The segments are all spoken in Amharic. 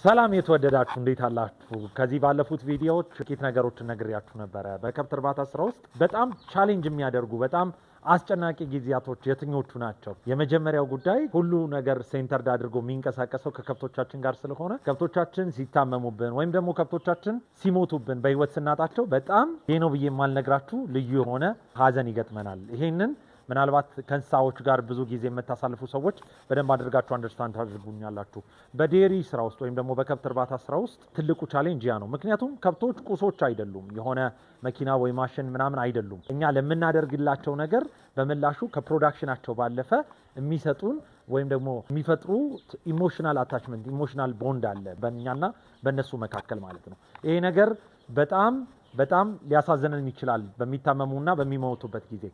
ሰላም የተወደዳችሁ፣ እንዴት አላችሁ? ከዚህ ባለፉት ቪዲዮዎች ጥቂት ነገሮችን ነግሬያችሁ ነበረ። በከብት እርባታ ስራ ውስጥ በጣም challenge የሚያደርጉ፣ በጣም አስጨናቂ ጊዜያቶች የትኞቹ ናቸው? የመጀመሪያው ጉዳይ ሁሉ ነገር centered አድርጎ የሚንቀሳቀሰው ከከብቶቻችን ጋር ስለሆነ ከብቶቻችን ሲታመሙብን ወይም ደግሞ ከብቶቻችን ሲሞቱብን፣ በህይወት ስናጣቸው በጣም ይህ ነው ብዬ የማልነግራችሁ ልዩ የሆነ ሀዘን ይገጥመናል። ይሄንን ምናልባት ከእንስሳዎች ጋር ብዙ ጊዜ የምታሳልፉ ሰዎች በደንብ አድርጋችሁ understand ታደርጉኛላችሁ። በ dairy ስራ ውስጥ ወይም ደግሞ በከብት እርባታ ስራ ውስጥ ትልቁ challenge ያ ነው። ምክንያቱም ከብቶች ቁሶች አይደሉም፣ የሆነ መኪና ወይ ማሽን ምናምን አይደሉም። እኛ ለምናደርግላቸው ነገር በምላሹ ከ production ኣቸው ባለፈ የሚሰጡን ወይም ደግሞ የሚፈጥሩት emotional attachment፣ emotional bond አለ በእኛና በእነሱ መካከል ማለት ነው። ይሄ ነገር በጣም በጣም ሊያሳዝነን ይችላል በሚታመሙና በሚሞቱበት ጊዜ።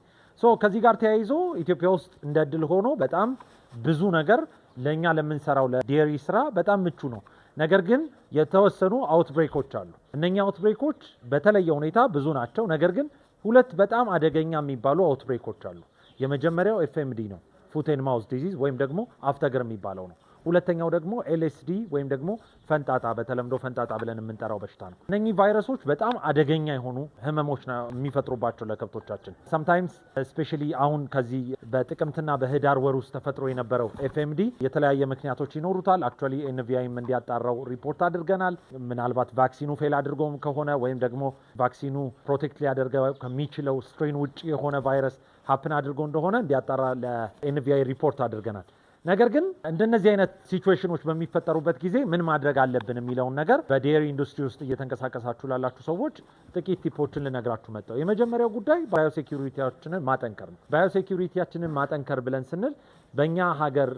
So ከዚህ ጋር ተያይዞ ኢትዮጵያ ውስጥ እንደ እድል ሆኖ በጣም ብዙ ነገር ለእኛ ለምንሰራው ለ dairy ስራ በጣም ምቹ ነው። ነገር ግን የተወሰኑ outbreak ኦች አሉ። እነኛ outbreak ኦች በተለየ ሁኔታ ብዙ ናቸው። ነገር ግን ሁለት በጣም አደገኛ የሚባሉ outbreak ኦች አሉ። የመጀመሪያው FMD ነው፣ foot and mouth disease ወይም ደግሞ አፍተ እግር የሚባለው ነው። ሁለተኛው ደግሞ LSD ወይም ደግሞ ፈንጣጣ፣ በተለምዶ ፈንጣጣ ብለን የምንጠራው በሽታ ነው። እነኚህ ቫይረሶች በጣም አደገኛ የሆኑ ህመሞች ነው የሚፈጥሩባቸው ለከብቶቻችን። Sometimes especially አሁን ከዚህ በጥቅምትና በህዳር ወር ውስጥ ተፈጥሮ የነበረው FMD የተለያየ ምክንያቶች ይኖሩታል። Actually NVI ም እንዲያጣራው ሪፖርት አድርገናል። ምናልባት vaccine ኑ fail አድርጎም ከሆነ ወይም ደግሞ vaccine ኑ protect ሊያደርገው ከሚችለው strain ውጭ የሆነ ቫይረስ happen አድርጎ እንደሆነ እንዲያጣራ ለ NVI ሪፖርት አድርገናል። ነገር ግን እንደነዚህ አይነት situation ኖች በሚፈጠሩበት ጊዜ ምን ማድረግ አለብን የሚለውን ነገር በ dairy industry ውስጥ እየተንቀሳቀሳችሁ ላላችሁ ሰዎች ጥቂት tip ኦችን ልነግራችሁ መጣሁ። የመጀመሪያው ጉዳይ biosecurity ያችንን ማጠንከር ነው። Biosecurity ያችንን ማጠንከር ብለን ስንል በእኛ ሀገር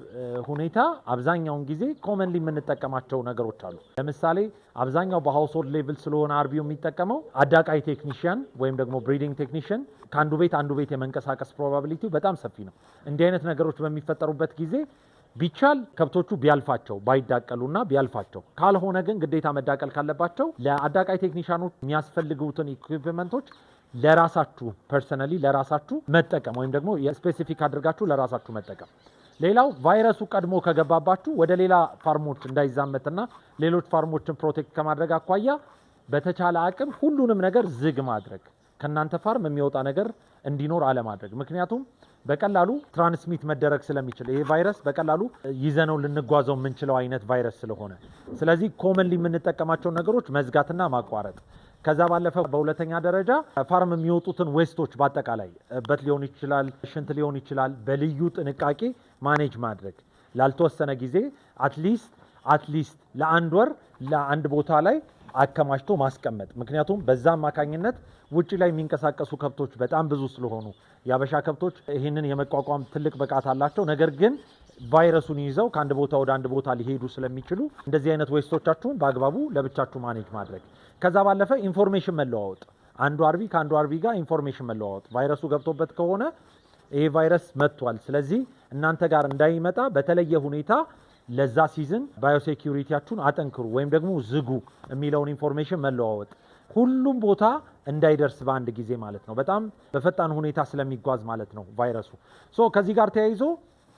ሁኔታ አብዛኛውን ጊዜ commonly የምንጠቀማቸው ነገሮች አሉ። ለምሳሌ አብዛኛው በ household level ስለሆነ አርቢው የሚጠቀመው፣ አዳቃይ technician ወይም ደግሞ breeding technician ከአንዱ ቤት አንዱ ቤት የመንቀሳቀስ probability ው በጣም ሰፊ ነው። እንዲህ አይነት ነገሮች በሚፈጠሩበት ጊዜ ቢቻል ከብቶቹ ቢያልፋቸው፣ ባይዳቀሉና ቢያልፋቸው፣ ካልሆነ ግን ግዴታ መዳቀል ካለባቸው ለአዳቃይ technician ኖች የሚያስፈልጉትን equipment ኦች ለራሳችሁ personally ለራሳችሁ መጠቀም ወይም ደግሞ የ specific አድርጋችሁ ለራሳችሁ መጠቀም። ሌላው ቫይረሱ ቀድሞ ከገባባችሁ ወደ ሌላ farm ኦች እንዳይዛመትና ሌሎች farm ኦችን protect ከማድረግ አኳያ በተቻለ አቅም ሁሉንም ነገር ዝግ ማድረግ፣ ከእናንተ farm የሚወጣ ነገር እንዲኖር አለማድረግ። ምክንያቱም በቀላሉ transmit መደረግ ስለሚችል፣ ይሄ ቫይረስ በቀላሉ ይዘነው ልንጓዘው የምንችለው አይነት ቫይረስ ስለሆነ፣ ስለዚህ commonly የምንጠቀማቸውን ነገሮች መዝጋትና ማቋረጥ። ከዛ ባለፈ በሁለተኛ ደረጃ farm የሚወጡትን waste ኦች በአጠቃላይ እበት ሊሆን ይችላል፣ ሽንት ሊሆን ይችላል፣ በልዩ ጥንቃቄ manage ማድረግ፣ ላልተወሰነ ጊዜ at least ለአንድ ወር ለአንድ ቦታ ላይ አከማችቶ ማስቀመጥ። ምክንያቱም በዛ አማካኝነት ውጭ ላይ የሚንቀሳቀሱ ከብቶች በጣም ብዙ ስለሆኑ የአበሻ ከብቶች ይህንን የመቋቋም ትልቅ ብቃት አላቸው። ነገር ግን ቫይረሱን ይዘው ከአንድ ቦታ ወደ አንድ ቦታ ሊሄዱ ስለሚችሉ እንደዚህ አይነት waste ኦቻችሁን በአግባቡ ለብቻችሁ manage ማድረግ። ከዛ ባለፈ information መለዋወጥ፣ አንዱ አርቢ ከአንዱ አርቢ ጋር information መለዋወጥ። ቫይረሱ ገብቶበት ከሆነ ይሄ ቫይረስ መጥቷል፣ ስለዚህ እናንተ ጋር እንዳይመጣ በተለየ ሁኔታ ለዛ season biosecurity ያችሁን አጠንክሩ ወይም ደግሞ ዝጉ የሚለውን information መለዋወጥ፣ ሁሉም ቦታ እንዳይደርስ በአንድ ጊዜ ማለት ነው። በጣም በፈጣን ሁኔታ ስለሚጓዝ ማለት ነው ቫይረሱ። So ከዚህ ጋር ተያይዞ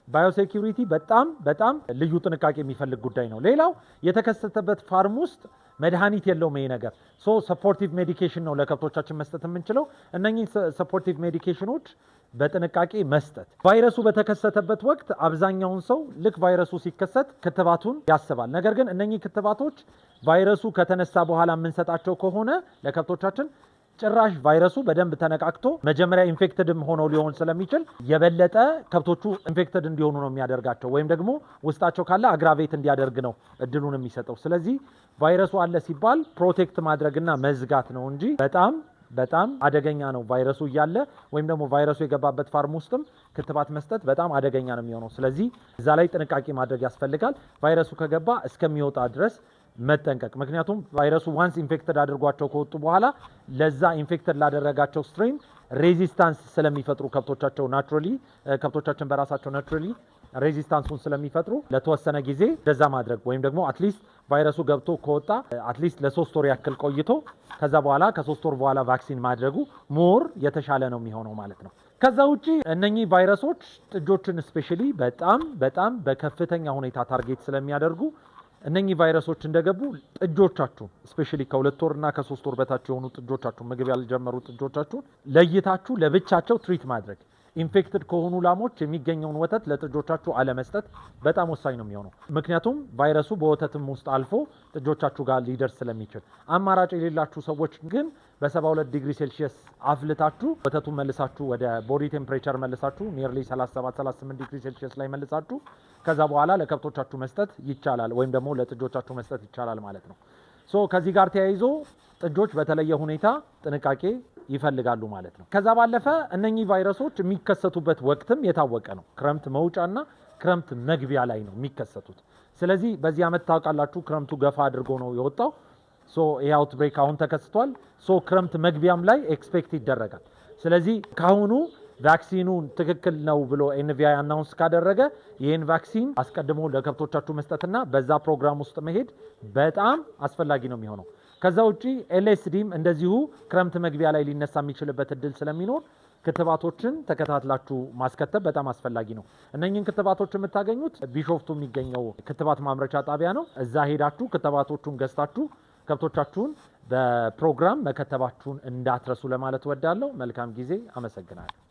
biosecurity በጣም በጣም ልዩ ጥንቃቄ የሚፈልግ ጉዳይ ነው። ሌላው የተከሰተበት farm ውስጥ መድኃኒት የለውም ይሄ ነገር። So supportive medication ነው ለከብቶቻችን መስጠት የምንችለው። እነኚህ supportive medication ኖች በጥንቃቄ መስጠት። ቫይረሱ በተከሰተበት ወቅት አብዛኛውን ሰው ልክ ቫይረሱ ሲከሰት ክትባቱን ያስባል። ነገር ግን እነኚህ ክትባቶች ቫይረሱ ከተነሳ በኋላ የምንሰጣቸው ከሆነ ለከብቶቻችን ጭራሽ ቫይረሱ በደንብ ተነቃቅቶ መጀመሪያ infected ም ሆነው ሊሆን ስለሚችል የበለጠ ከብቶቹ infected እንዲሆኑ ነው የሚያደርጋቸው፣ ወይም ደግሞ ውስጣቸው ካለ aggravate እንዲያደርግ ነው እድሉን የሚሰጠው። ስለዚህ ቫይረሱ አለ ሲባል protect ማድረግና መዝጋት ነው እንጂ በጣም በጣም አደገኛ ነው። ቫይረሱ እያለ ወይም ደግሞ ቫይረሱ የገባበት farm ውስጥም ክትባት መስጠት በጣም አደገኛ ነው የሚሆነው። ስለዚህ እዛ ላይ ጥንቃቄ ማድረግ ያስፈልጋል። ቫይረሱ ከገባ እስከሚወጣ ድረስ መጠንቀቅ። ምክንያቱም ቫይረሱ once infected አድርጓቸው ከወጡ በኋላ ለዛ infected ላደረጋቸው strain resistance ስለሚፈጥሩ ከብቶቻቸው naturally፣ ከብቶቻችን በራሳቸው naturally resistance ኡን ስለሚፈጥሩ ለተወሰነ ጊዜ እንደዛ ማድረግ ወይም ደግሞ at least ቫይረሱ ገብቶ ከወጣ at least ለ3 ወር ያክል ቆይቶ ከዛ በኋላ ከ3 ወር በኋላ vaccine ማድረጉ more የተሻለ ነው የሚሆነው ማለት ነው። ከዛ ውጪ እነኚህ ቫይረሶች ጥጆችን especially በጣም በጣም በከፍተኛ ሁኔታ target ስለሚያደርጉ እነኚህ ቫይረሶች እንደገቡ ጥጆቻችሁን፣ especially ከ2 ወርና ከ3 ወር በታች የሆኑ ጥጆቻችሁን፣ ምግብ ያልጀመሩ ጥጆቻችሁን ለይታችሁ ለብቻቸው treat ማድረግ፣ infected ከሆኑ ላሞች የሚገኘውን ወተት ለጥጆቻችሁ አለመስጠት በጣም ወሳኝ ነው የሚሆነው። ምክንያቱም ቫይረሱ በወተትም ውስጥ አልፎ ጥጆቻችሁ ጋር ሊደርስ ስለሚችል። አማራጭ የሌላችሁ ሰዎች ግን በ72 ዲግሪ ሴልሺየስ አፍልታችሁ ወተቱን መልሳችሁ ወደ body temperature መልሳችሁ፣ nearly 37 38 ዲግሪ ሴልሺየስ ላይ መልሳችሁ ከዛ በኋላ ለከብቶቻችሁ መስጠት ይቻላል፣ ወይም ደግሞ ለጥጆቻችሁ መስጠት ይቻላል ማለት ነው። So ከዚህ ጋር ተያይዞ ጥጆች በተለየ ሁኔታ ጥንቃቄ ይፈልጋሉ ማለት ነው። ከዛ ባለፈ እነኚህ ቫይረሶች የሚከሰቱበት ወቅትም የታወቀ ነው። ክረምት መውጫና ክረምት መግቢያ ላይ ነው የሚከሰቱት። ስለዚህ በዚህ ዓመት ታውቃላችሁ ክረምቱ ገፋ አድርጎ ነው የወጣው። So ይሄ outbreak አሁን ተከስቷል። So ክረምት መግቢያም ላይ expect ይደረጋል። ስለዚህ ካሁኑ vaccine ኑ ትክክል ነው ብሎ NVI announce ካደረገ ይህን vaccine አስቀድሞ ለከብቶቻችሁ መስጠትና በዛ ፕሮግራም ውስጥ መሄድ በጣም አስፈላጊ ነው የሚሆነው። ከዛ ውጪ LSD ም እንደዚሁ ክረምት መግቢያ ላይ ሊነሳ የሚችልበት እድል ስለሚኖር ክትባቶችን ተከታትላችሁ ማስከተብ በጣም አስፈላጊ ነው። እነኝህን ክትባቶች የምታገኙት ቢሾፍቱ የሚገኘው ክትባት ማምረቻ ጣቢያ ነው። እዛ ሄዳችሁ ክትባቶቹን ገዝታችሁ ከብቶቻችሁን በፕሮግራም መከተባችሁን እንዳትረሱ ለማለት እወዳለሁ። መልካም ጊዜ። አመሰግናለሁ።